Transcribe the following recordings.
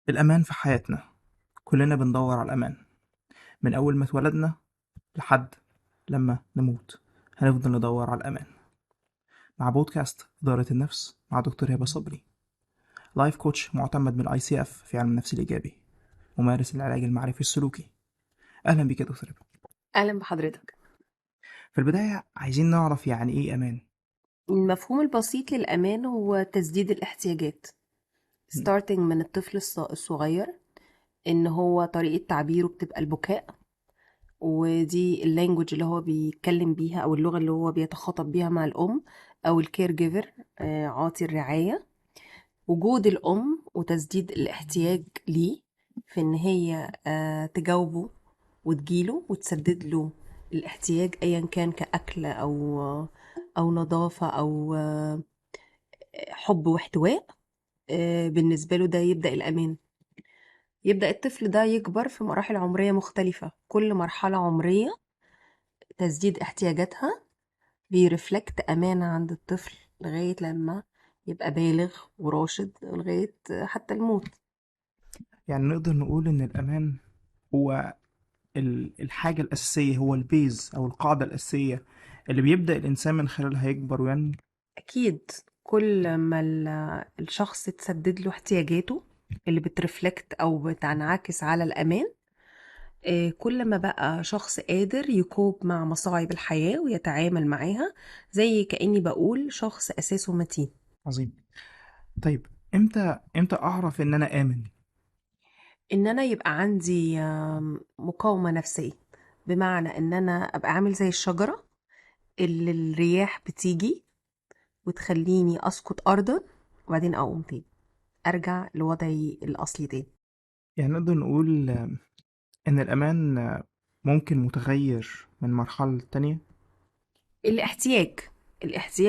الأمان في حياتنا، كلنا بندور على الأمان من أول ما اتولدنا لحد لما نموت، هنفضل ندور على الأمان. مع بودكاست إدارة النفس مع دكتور هبة صبري، life coach معتمد من ICF في علم النفس الإيجابي، ممارس العلاج المعرفي السلوكي. أهلا بك يا دكتور هبة. أهلا بحضرتك. في البداية عايزين نعرف يعني إيه أمان؟ المفهوم البسيط للأمان هو تسديد الاحتياجات، starting من الطفل الصغير، إن هو طريقة تعبيره بتبقى البكاء، ودي ال language اللي هو بيتكلم بيها أو اللغة اللي هو بيتخاطب بيها مع الأم أو ال caregiver، عاطي الرعاية. وجود الأم وتسديد الاحتياج ليه في إن هي تجاوبه وتجيله وتسدد له الاحتياج أيا كان، كأكل أو نظافة أو حب واحتواء. بالنسبة له ده يبدأ الأمان. يبدأ الطفل ده يكبر في مراحل عمرية مختلفة، كل مرحلة عمرية تسديد احتياجاتها بي reflect أمان عند الطفل لغاية لما يبقى بالغ وراشد لغاية حتى الموت. يعني نقدر نقول إن الأمان هو الحاجة الأساسية، هو ال base أو القاعدة الأساسية اللي بيبدأ الإنسان من خلالها يكبر وينمو. أكيد كل ما الشخص تسدد له احتياجاته اللي بت reflect أو بتنعكس على الأمان، كل ما بقى شخص قادر ي cope مع مصاعب الحياة ويتعامل معاها، زي كأني بقول شخص أساسه متين. عظيم. طيب إمتى أعرف إن أنا آمن؟ إن أنا يبقى عندي مقاومة نفسية، بمعنى إن أنا أبقى عامل زي الشجرة اللي الرياح بتيجي وتخليني أسقط أرضا وبعدين أقوم تاني، أرجع لوضعي الأصلي تاني. يعني نقدر نقول إن الأمان ممكن متغير من مرحلة للتانية؟ الاحتياج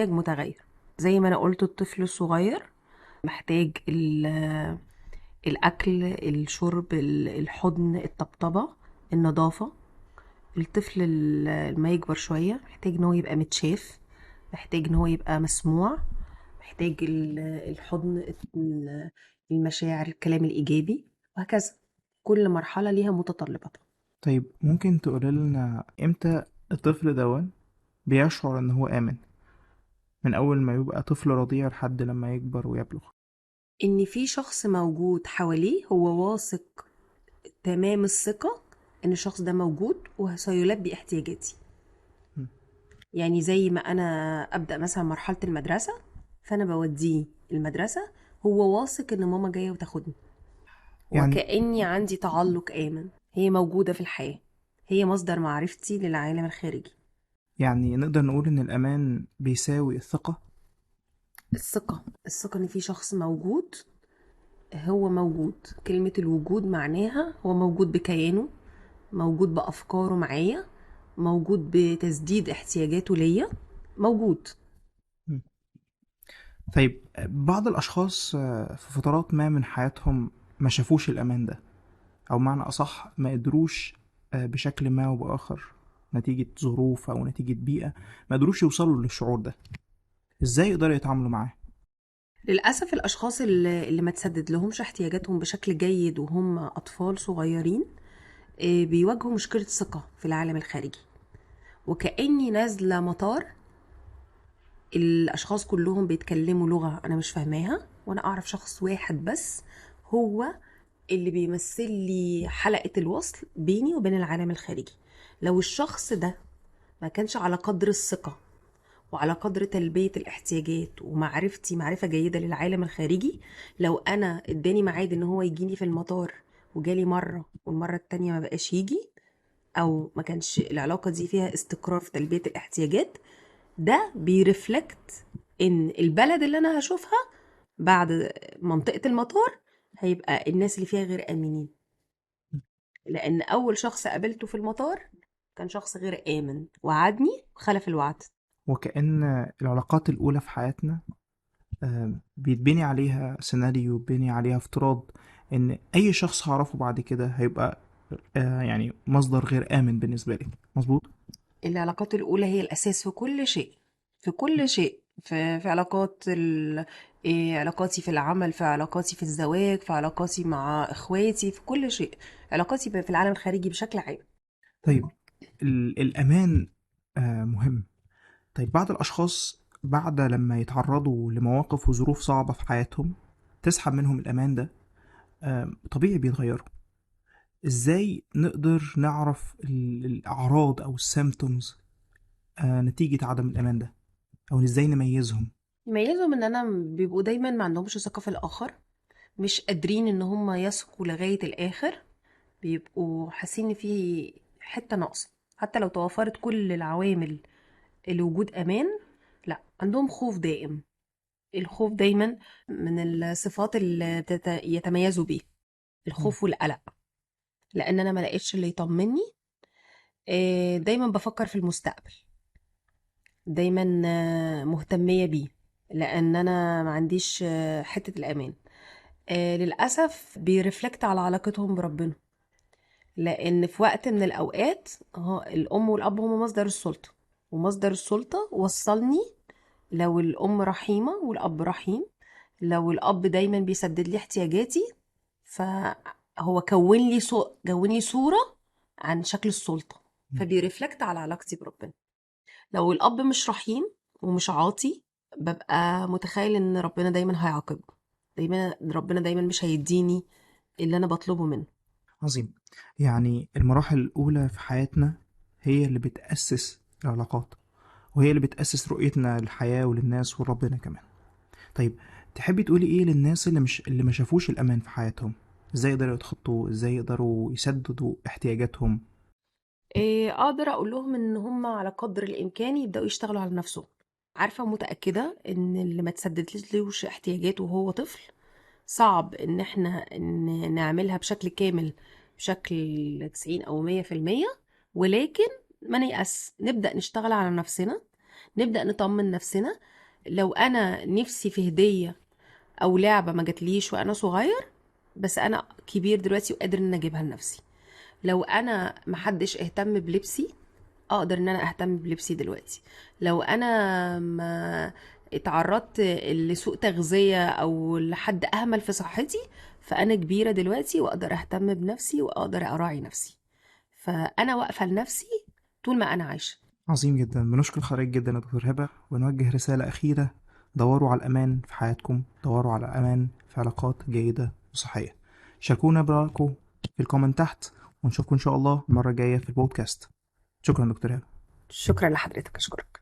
متغير. زي ما أنا قلت الطفل الصغير محتاج الأكل، الشرب، الحضن، الطبطبة، النظافة. الطفل لما يكبر شوية محتاج إن هو يبقى متشاف، محتاج إن هو يبقى مسموع، محتاج الحضن، المشاعر، الكلام الإيجابي، وهكذا. كل مرحلة ليها متطلباتها. طيب ممكن تقول لنا إمتى الطفل دون بيشعر إن هو آمن؟ من أول ما يبقى طفل رضيع لحد لما يكبر ويبلغ. إن في شخص موجود حواليه هو واثق تمام الثقة إن الشخص ده موجود وسيلبي احتياجاتي. يعني زي ما أنا أبدأ مثلا مرحلة المدرسة، فأنا بوديه المدرسة هو واثق إن ماما جاية وتاخدني، وكأني عندي تعلق آمن. هي موجودة في الحياة، هي مصدر معرفتي للعالم الخارجي. يعني نقدر نقول إن الأمان بيساوي الثقة؟ الثقة إن في شخص موجود، هو موجود. كلمة الوجود معناها هو موجود بكيانه، موجود بأفكاره معايا، موجود بتسديد احتياجاته ليا، موجود. طيب بعض الأشخاص في فترات ما من حياتهم ما شافوش الأمان ده، أو معنى أصح ما قدروش بشكل ما أو بآخر نتيجة ظروف أو نتيجة بيئة ما قدروش يوصلوا للشعور ده، إزاي يقدروا يتعاملوا معاه؟ للأسف الأشخاص اللي ما تسدد لهمش احتياجاتهم بشكل جيد وهم أطفال صغيرين، بيواجهوا مشكلة ثقة في العالم الخارجي. وكأني نازلة مطار، الأشخاص كلهم بيتكلموا لغة أنا مش فاهماها، وأنا أعرف شخص واحد بس هو اللي بيمثل لي حلقة الوصل بيني وبين العالم الخارجي. لو الشخص ده ما كانش على قدر الثقة وعلى قدر تلبية الاحتياجات ومعرفتي معرفة جيدة للعالم الخارجي، لو أنا اداني ميعاد إن هو يجيني في المطار وجالي مرة والمرة التانية ما بقاش يجي، أو ما كانش العلاقة دي فيها استقرار في تلبية الاحتياجات، ده بيرفلكت إن البلد اللي أنا هشوفها بعد منطقة المطار هيبقى الناس اللي فيها غير آمنين، لأن أول شخص قابلته في المطار كان شخص غير آمن، وعدني وخلف الوعد. وكأن العلاقات الأولى في حياتنا بيتبني عليها سيناريو، بيتبني عليها افتراض إن أي شخص هعرفه بعد كده هيبقى مصدر غير آمن بالنسبة لي. مظبوط؟ العلاقات الأولى هي الأساس في كل شيء، في كل شيء. في علاقات علاقاتي في العمل، في علاقاتي في الزواج، في علاقاتي مع اخواتي، في كل شيء، علاقاتي في العالم الخارجي بشكل عام. طيب الأمان مهم. طيب بعض الأشخاص بعد لما يتعرضوا لمواقف وظروف صعبة في حياتهم تسحب منهم الأمان ده، طبيعي بيتغيروا. إزاي نقدر نعرف الأعراض أو ال symptoms نتيجة عدم الأمان ده، أو إزاي نميزهم؟ يميزهم إن أنا بيبقوا دايما ما عندهمش ثقة في الآخر، مش قادرين إن هم يثقوا لغاية الآخر، بيبقوا حاسين إن في حتة ناقصة حتى لو توفرت كل العوامل لوجود أمان. لا، عندهم خوف دائم. الخوف دايما من الصفات اللي يتميزوا بيها، الخوف والقلق، لأن أنا ما لقيتش اللي يطمني. دايما بفكر في المستقبل، دايما مهتمية بيه، لأن أنا ما عنديش حتة الأمان. للأسف بيرفلكت على علاقتهم بربنا، لأن في وقت من الأوقات الأم والأب هما مصدر السلطة، ومصدر السلطة وصلني. لو الأم رحيمة والأب رحيم، لو الأب دايما بيسدد لي احتياجاتي، فهو كون لي صورة عن شكل السلطة، فبيرفلكت على علاقتي بربنا. لو الأب مش رحيم ومش عاطي، ببقى متخيل إن ربنا دايما هيعاقبني، دايما ربنا دايما مش هيديني اللي أنا بطلبه منه. عظيم. يعني المراحل الأولى في حياتنا هي اللي بتأسس العلاقات، وهي اللي بتأسس رؤيتنا للحياة وللناس ولربنا كمان. طيب تحبي تقولي إيه للناس اللي ما شافوش الأمان في حياتهم؟ إزاي يقدروا يتخطوه؟ إزاي يقدروا يسددوا احتياجاتهم؟ أقدر أقول لهم إن هم على قدر الإمكان يبدأوا يشتغلوا على نفسهم. عارفة ومتأكدة إن اللي ما تسددلوش احتياجاته وهو طفل صعب إن إحنا نعملها بشكل كامل، بشكل 90 أو مية في المية، ولكن ما نيأس، نبدأ نشتغل على نفسنا، نبدأ نطمن نفسنا. لو أنا نفسي في هدية أو لعبة ما جاتليش وأنا صغير، بس أنا كبير دلوقتي وقادر إن أجيبها لنفسي. لو أنا محدش اهتم بلبسي، أقدر إن أنا أهتم بلبسي دلوقتي. لو أنا ما اتعرضت لسوء تغذية أو لحد أهمل في صحتي، فأنا كبيرة دلوقتي وأقدر أهتم بنفسي وأقدر أراعي نفسي. فأنا واقفة لنفسي طول ما أنا عايشة. عظيم جدا. بنشكر حضرتك جدا يا دكتور هبة، ونوجه رسالة أخيرة: دوروا على الأمان في حياتكم، دوروا على الأمان في علاقات جيدة وصحية. شاركونا برأيكم في ال comment تحت، ونشوفكم إن شاء الله المرة الجاية في البودكاست. شكرا دكتور هبة. شكرا لحضرتك، أشكرك.